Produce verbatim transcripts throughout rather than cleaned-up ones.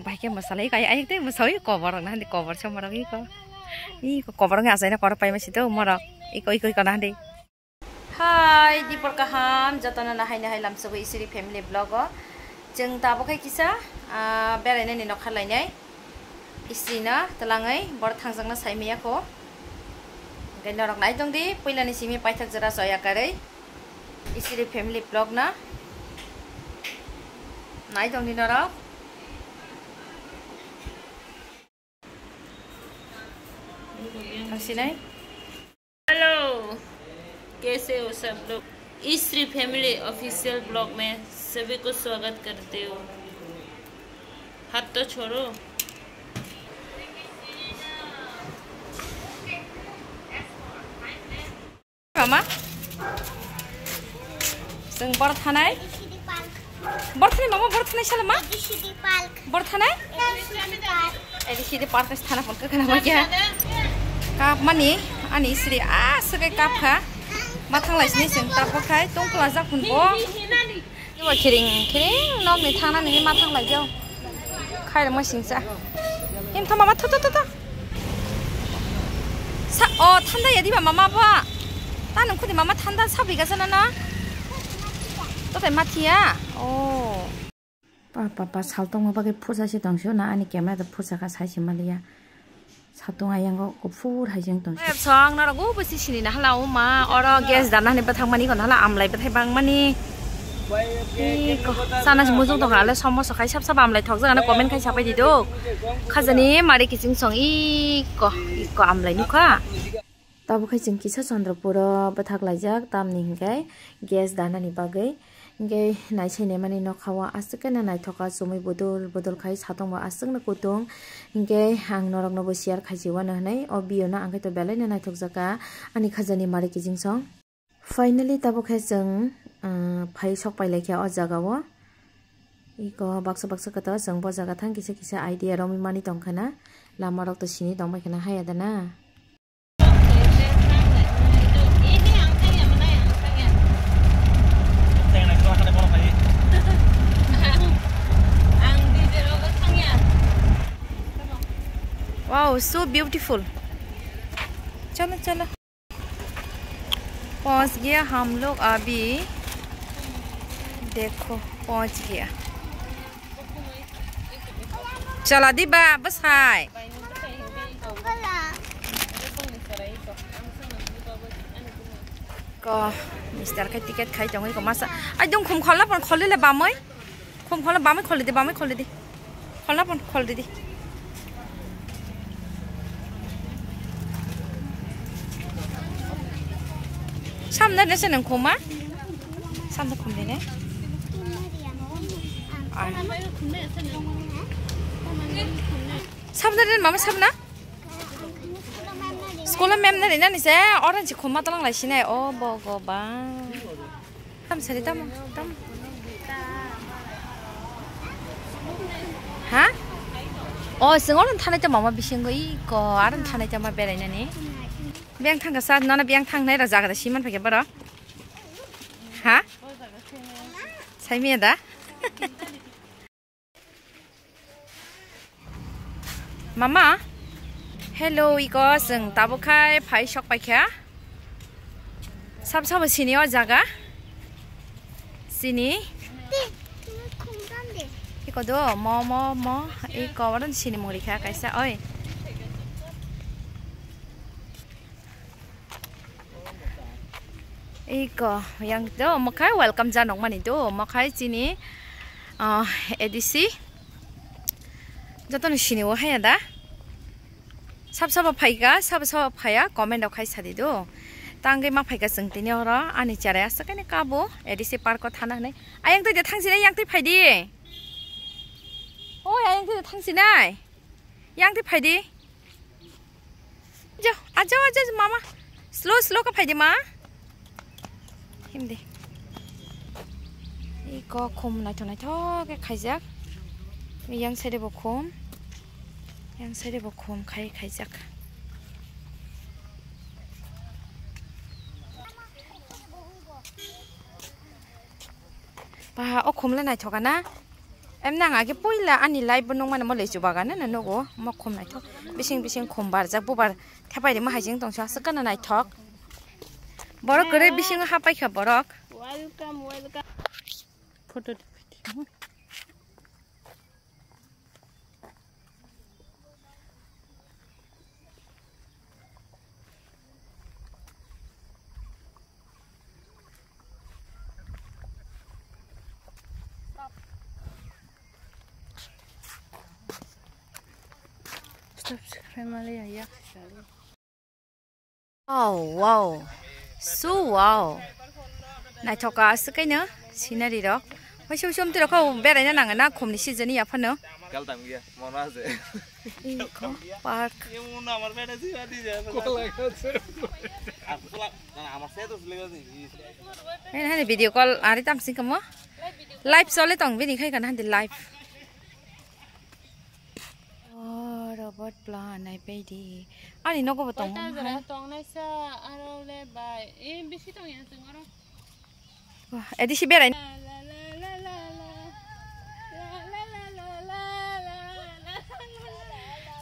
Bahai khe mwsalai kai, ayuk tei mwsawi kobor rok nahandi, kobor se morok iko. Iko kobor wngya achaina koro paima sito morok. Iko, iko, iko nahandi. Hai, dipor kaham, jotono nahai nahai lamsogo Isiri family vlog o. Chwng tabuk khe kisa, ah, berainani nokha lainai. Isiri no twlangwi bor thangjakna saimaya kho. Hwnkhe norok nai tongdi, puilani simi paithak jora choya karwi. Isiri family vlog na. Nai tongdi norok. Thangsinai. Hello, कैसे हो सब लोग? Isri family official vlog में सभी को स्वागत करते हो। हाथ तो छोड़ो। Mama? Chwng bor thanai? Bor thanai mama, bor thanai sala ma? Bor thanai? A B C D park. A B C D park thana phone ka khana ma kya? Kap mani, ani sri a sakai kap kha. Ma thanglai sini chwng tap khai tong pla jak phun bo. Iwa khiring khiring nok ni thangna ni ma thanglai jao. Khai rwma singcha. Him thoma ma thu thu thu thu. Sa o thanda ya diba mama ba. Ta nung khudi mama thanda sabi ga sana na. To tai ma thiya. O. Pa pa pa saltong ma bagwi phusa se tong sio na ani camera da phusa ka sai se maliya. Satung ayang o kuphur hai jeng tong. Song norok o bwsi sini na hala o ma oro gas dana ni bathang mani kono hala amlai bathai bang mani. Iko sana si mujung tong ale somo sokhai sab sab amlai thok jagana comment khai sapai di do. Khajani mari kiching song iko iko amlai nukha. Tabuk khai chwng kisa Chandrapuro bwthak laijak tamni hinkhe gas dana ni bagwi. Hinkhe naisai naimani nokha o aswk khe naithok kha chumui bodol bodol khai satung bo aswk no kutung. Hinkhe ang norok no bo share khai si uano hinwi o video no ang khe to belai no naithok jak kha ani khajani mari kiching song. Finally tabuk khe chwng, ah, phai sok pai lai kha o jaga o. Iko baksa baksa khe to chwng bo jaga thang kisa kisa idea romwi mani tong kha na lama rok to sini tong bai kha na haya da na. Wow, so beautiful. Chalo, chalo. पहुंच गया हम लोग अभी। देखो, पहुंच गया। चला दी बा, बस हाय। Ko, mister khai ticket khai tongwi ko masa. Ai dong khum khol na pon khol le bamoi. Khum khol na bamoi khol di, bamoi khol di. Khol na pon khol di. Samna nese nang khuma. Samna khum de ne. Samna den mama samna. School mem na rina ni se orange khuma talang lai sinai o bo go ba. Tam sari tam tam. Ha? O sing oran thanai tam mama bisingo i ko aran thanai tam ma berai nani. Biang thang ka sa nana biang thang nai ra jaga da siman phage baro. Ha? Sai mi da. Mama, hello, iko chwng tabuk khai phai sok paikha. Sab sabo sini o jaga. Sini. Iko do, mo, mo, mo. Iko waran sini mori kha kaisa, oi. Iko yang do mokhai welcome janok mani do mokhai chini, ah, A D C joto ni sini o haya da sab sabo phaika sabo sabo phaya comment rok khai sadi do tangwi ma phaika chwng tini oro ani cherai aswk ani kabo A D C park o thana hinwi ayang twi de thangsinai yang twi phaidi oi ayang twi de thangsinai. Yang twi phaidi. Jo, ajo, ajo, mama. Slow, slow ka phaidi, ma. Himdi. Iko khum naithok naithok khe khaijak. Yang side bo khum. Yang side bo khum khai khaijak. Ba, o khum le naithok na. Em nang age puila ani live bo nung mano mo lechu bagan no nugo mo khum naithok bising bising khum barjak bubar thepai rima haijing tongsa aswk gana naithok. Borok kwrwi bisingo hapai kha borok. Welcome, welcome. Photo. Stop, family, ya. Oh, wow. So, wow. Naithoka aswk kaino scenery rok. Waisa waisa omtwi rok kho beraina nang na khumni season ya phano. Kal tam gya, mono ase. Iko park. Ye mono amar beda si badi ja. Kola gase. Amar se to sile gase. Nang hani video call ari tam sing kamo. Live chole tong bini khai kana handi live. Oh, robot pla nai pai di. Ani nogo bo tong. Koi ta jora tong nai sa aro le bai. E bisi tong ya tong aro. Wah, edi si berai.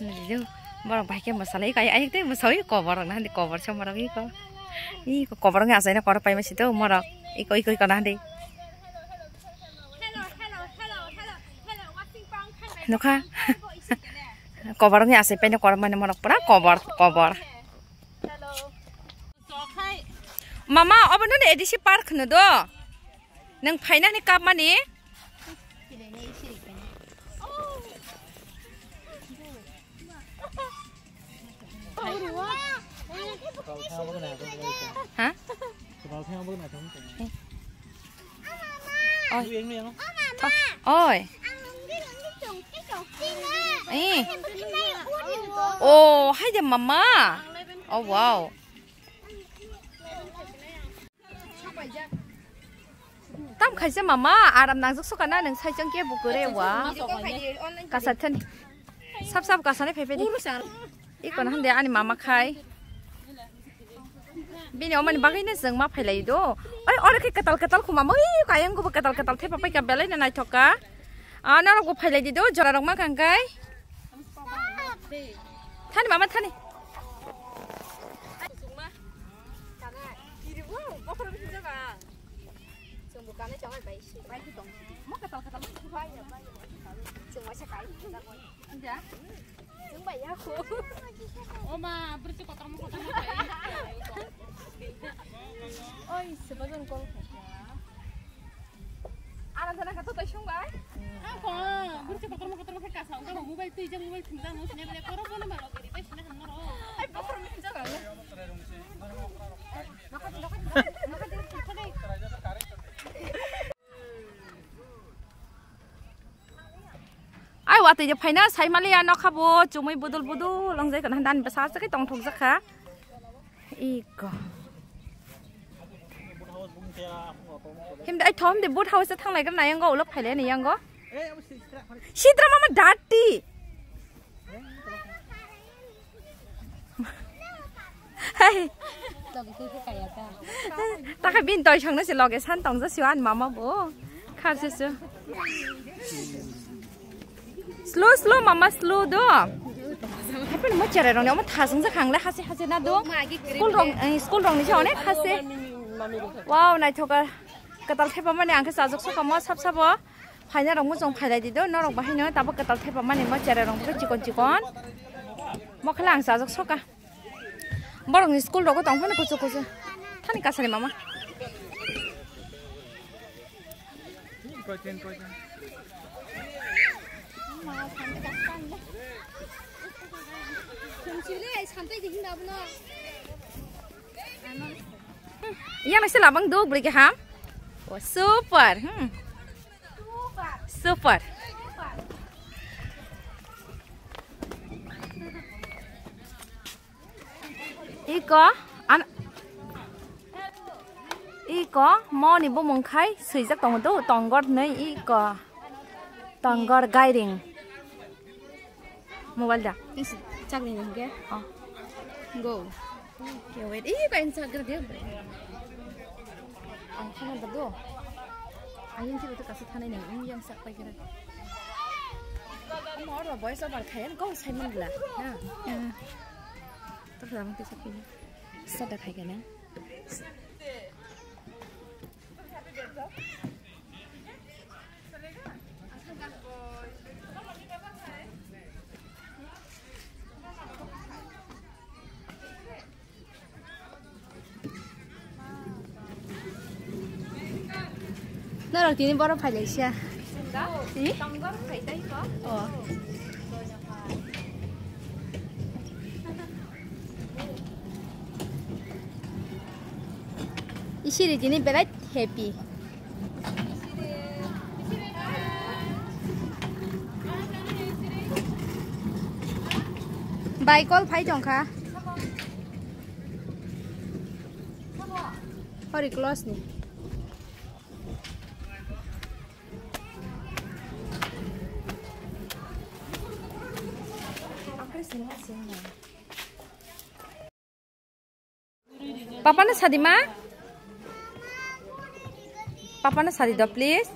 Nadi do, borok bahai khe mwsalai kai, ayuk tei mwsai kobor rok nahandi kobor se morok iko. Iko kobor wngya achaina kor pai masi do morok. Iko, iko, iko nahandi. Nukha. Kobor wngya achai paino kor mani morok pura kobor, kobor. Mama, obo nini A D C park hwno do? Nwng phainani kapmani? Ha? Oi. Oi. Eh. Oh, hai de mama. Oh, wow. Tam khaisa mama, aram nangjak soka na nang sai chang ke bukure wa. Kasa thani. Sap sap kasa ne phai phai di. Iko na hande ani mama khai. Bini omani bagwi ne jeng ma phailai do. Oi, oro khe katal katal khuma mo, oi, kayang go katal katal thepa pai ka belai na naithok ka. Ah, norok bo phailai di do, jora rok ma kang kai. Thani mama thani. Oma, berarti kotor mau kotor mau. Oi, sebagian kol. Aram sana kata tai sung bai. Ako, berarti kotor mau kotor mau kasa. Engkau mobile tu ijang mobile tinggal mau sini beli kotor mana malu kiri tai sini kan moro. Ai, kotor mau tinggal kan? Ai, watui je phaina sai maliya nokha bo chumui budul budul wngjai kana dan bwsa se tongthok jakha. Iko. Himde ai thom de boat house thanglai kana yango ulo phaile ni yango. Sitra mama dati. Hey. Takha bin toi songno se loge san tongja siwan mama bo. Kharse su. Slow, slow, mama, slow do. Happen mo chere rong, mo thasung ja khangle hase hase na do. School rong, eh, school rong ni se onek hase. Wow, naithoka. Katal thepa mani angke sajok soka mo sap sabo. Phaina rok mo jong phailai di do, norok bahai no tabo katal thepa mani mo chere rong bo chikon chikon. Mo khala ang sajok soka. Borok ni school rogo tong phano kuchuk kuchuk. Thani kasari mama. Yang nasi labang do beri ke ham. Oh, super. Hmm. Super. Iko, an-, iko, moni bumung khai swijak tongo do, tongor nei iko. Tongor gairing. Mobile da. Chakni nang ke? Oh. Go. Ke wait. Ih, kain sagra dia. Ang thana da do. Ayun sih betul kasih thana ini. Ini yang sak pai kira. Oro voice over khai, kok sai man bla. Na. Eh. Tok ram te sapi. Sada khai kana. Norok tini boro phailaisa. Tini? Oh. Isiri tini belai happy. Bai call phai tongkha. Hori close ni. Papa no sadi ma? Papa no sadi do, please.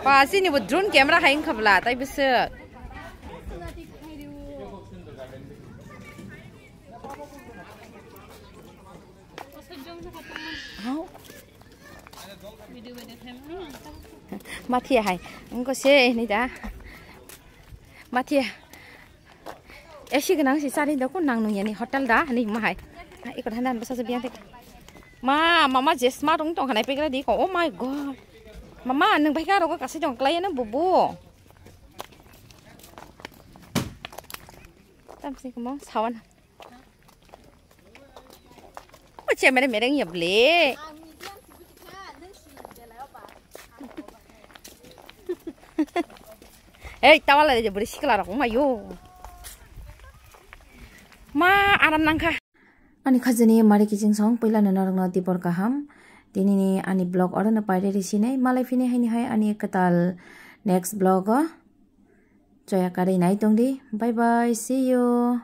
Ba, sini bo drone camera hai wngkha bwla, tai bwswk. Hau. Mathia hai. Engko se ni da. Mathia. A C gwnang si chari do, kun nang nung yani hotel da, ni ma hai. Ikot hanan basa se biang te. Ma, mama je smart wng tong khanai pegra di ko. Oh my God. Mama, nung bai ka rogo kasai jong klai na bubu. Tam si ko mo sawan. Oche mere mereng ya ble. Hei, tawala de buri sikla rok ma yo. Ma, aram nangkha. Ani khajani mari kiching song puila no norok no dibor kaham. Tini ni ani vlog oro no paire risinai. Malai fini hai ni hai ani kwtal next vlog o. Choya karwi nai tong di. Bye bye. See you.